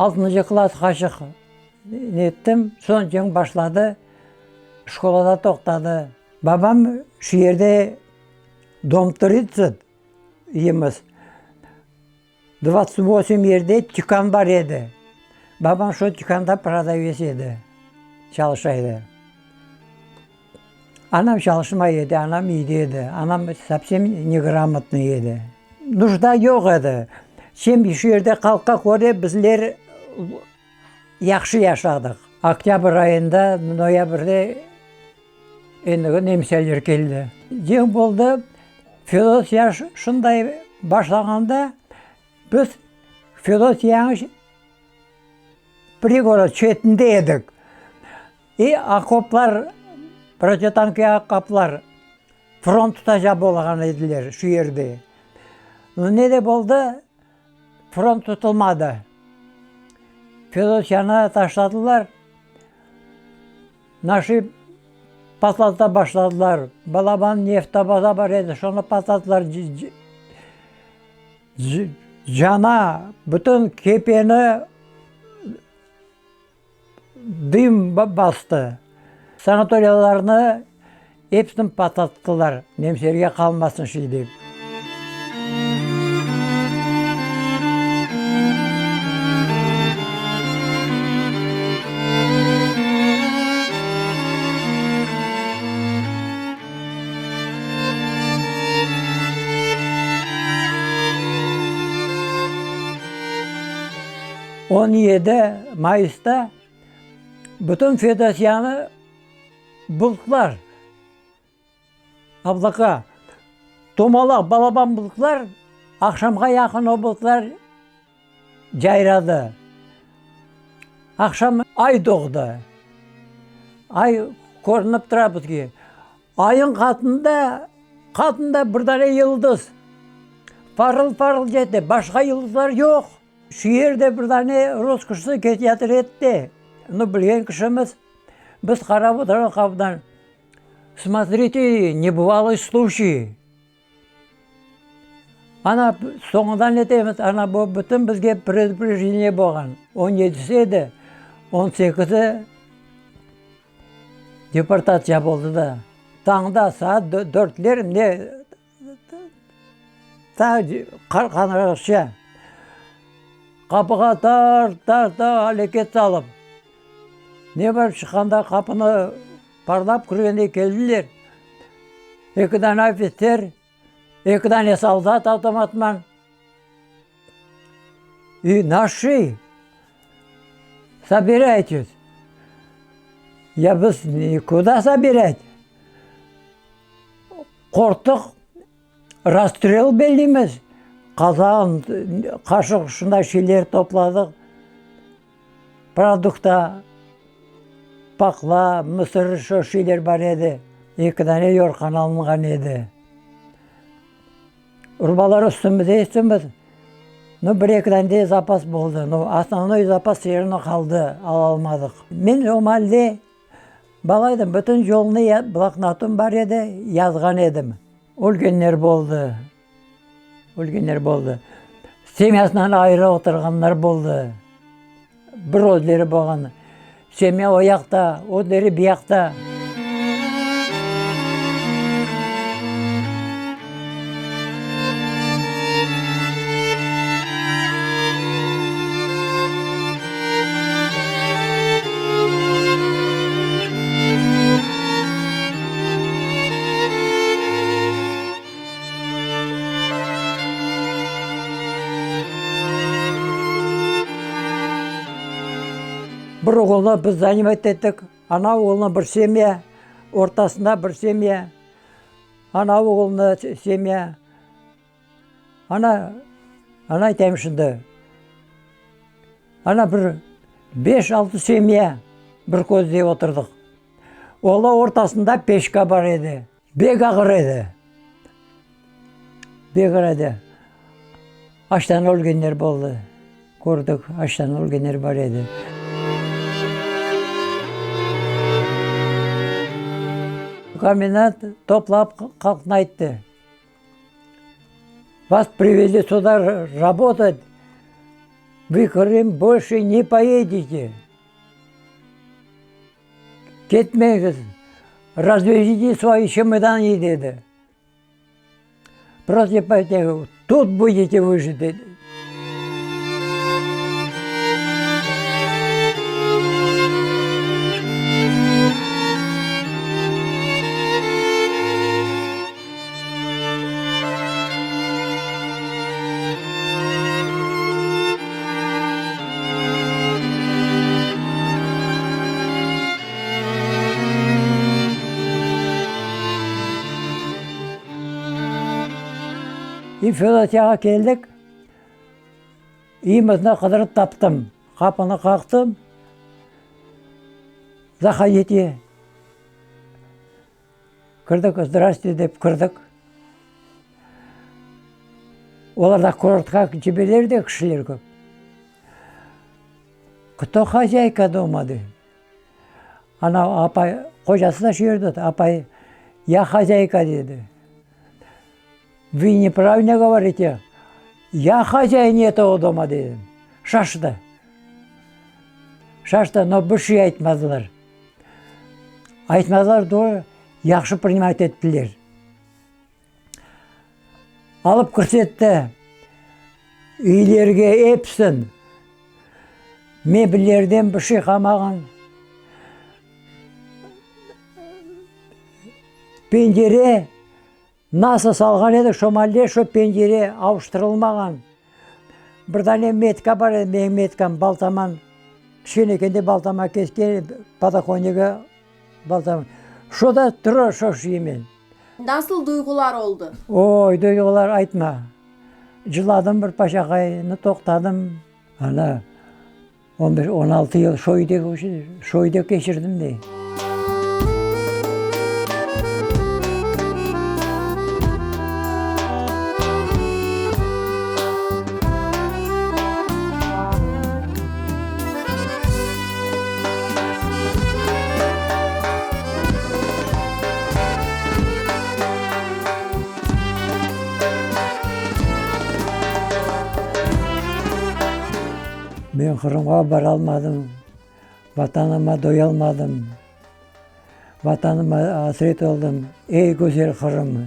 Altıncı klass qaçıq nettim, soñ ceñ başladı, şkolada toqtadı. Babam şu yerde dom tridtsat yemiz, dvadtsat vosim yerde tükân bar edi. Babam şu tükânda prodavets edi, çalışa edi. Anam çalışmay edi, anam üyde edi, anam sovsem negramotnıy edi. Nujda yoq edi. Sem şu yerde halqqa köre bizler yahşı yaşadıq. Oktâbr ayında, noyabrde endigi nemseler keldi. Ceñ boldı, Feodosiya şunday başlağanda biz Feodosiyanıñ prigorod çetinde edik. İ okoplar, protitankiy okoplar, front tutacaq bolğan ediler şu yerde. Nu, ne de boldı, front tutulmadı. Feodosiyanı taşladılar, naşı patlata başladılar. Balaban neftobaza bar edi, şonı patlattılar. Cana, bütün Kepeni Dım bastı. Sanatoriyalarnı episini patlattılar, nemselerge qalmasın şey dep. 17 mayısta bütün Feodosiyanı bulutlar, oblaka, tomalaq, balaban bulutlar, aqşamğa yaqın o bulutlar cayradı. Aqşam ay doğdı. Ay körünip tura bizge. Ayıñ qatında, qatında bir dane yıldız parıl-parıl kete, başqa yıldızlar yoq. Şu yerde bir dane rus kişisi keteyatır edi de, onı bilgen kişimiz, biz qarap oturğan qapıdan, Smotrite, nebıvalıy sluçiy! Ana, soñundan etemiz, ana, bu bütün bizge predupredjeniye bolğan. On yedisi edi, on sekizi deportatsiya boldı da. Tañda saat dörtler ne Ta qarqanğaça qapığa tar-tar-tar aleket salıp, ne barıp çıqqanda qapını parlap kirgende keldiler. Eki dane ofitser, eki dane soldat avtomatman. İ naşi, sobiraytes. Ya biz kuda sobirayt? Qorqtıq, rastrel bellimiz, qazan, qaşıq şunday şeyler topladıq, produkta, paqla, mısır şu şeyler bar edi, eki dane yorğan alınğan edi. Urbalar üstümizde üstümüz, nu, bir-eki dane de zapas boldı, nu, osnovnoy zapas vse ravno qaldı, alalmadıq. Men o maalde Bala edim, bütün yolnı bloknotım bar edi, yazğan edim. Ölgenler boldı, ölgenler boldı. Semyasından ayrı oturğanlar boldı. Bir özleri bolğan. Semya o yaqta, özleri bu yaqta. Bir oğulnı biz zanimat ettik, ana oğulnı bir semya, ortasında bir semya, ana oğulnı semya. Ana, ana aytayım şimdi, ana bir beş-altı semya bir közde oturdıq. Ola ortasında peçka bar edi. Bek ağır edi. Bek ağır edi. Açtan ölgenler boldı. Kördik, açtan ölgenler bar edi. Komendant toplap halqnı ayttı. Vas priveli süda rabotat. Вы Krım больше не поедете. Ketmeñiz, razvезите свои чемоданы, dedi. Просто тут будете выжить, dedi. И Feodosiyağa keldik. Üyümizni qıdırıp taptım. Qapını qaqtım. Zahodite. Kirdik, zdraste dep kirdik. Olar da kurortqa cibeler de kişiler köp. Кто хозяйка дома dey. Ana apay, qocası da şu yerde, apay, я хозяйка dedi. Вы неправильно говорите, я хозяин этого дома dedim. Şaştı. Şaştı, но bir şey aytmadılar. Aytmadılar doğru, yahşı принимать ettiler. Alıp kirsetti üylerge episin. Mebellerden bir şey qalmağan. Pencere Nasıl salğan edik, şo malle şo pencere avuştırılmağan. Bir dane metka bar edi, menim metkam, baltaman, pişken ekende baltama kesken, podokonnigi baltam. Şo da tura şo şeymen. Nasıl duyğular oldı? Oy, duyğular aytma. Cıladım bir paşaqay, toqtadım. Ana, On beş, on altı yıl şo üyde, şo üyde keçirdim dey. Men Qırımğa baralmadım, Vatanıma doyalmadım, Vatanıma asret oldım, ey güzel Qırım!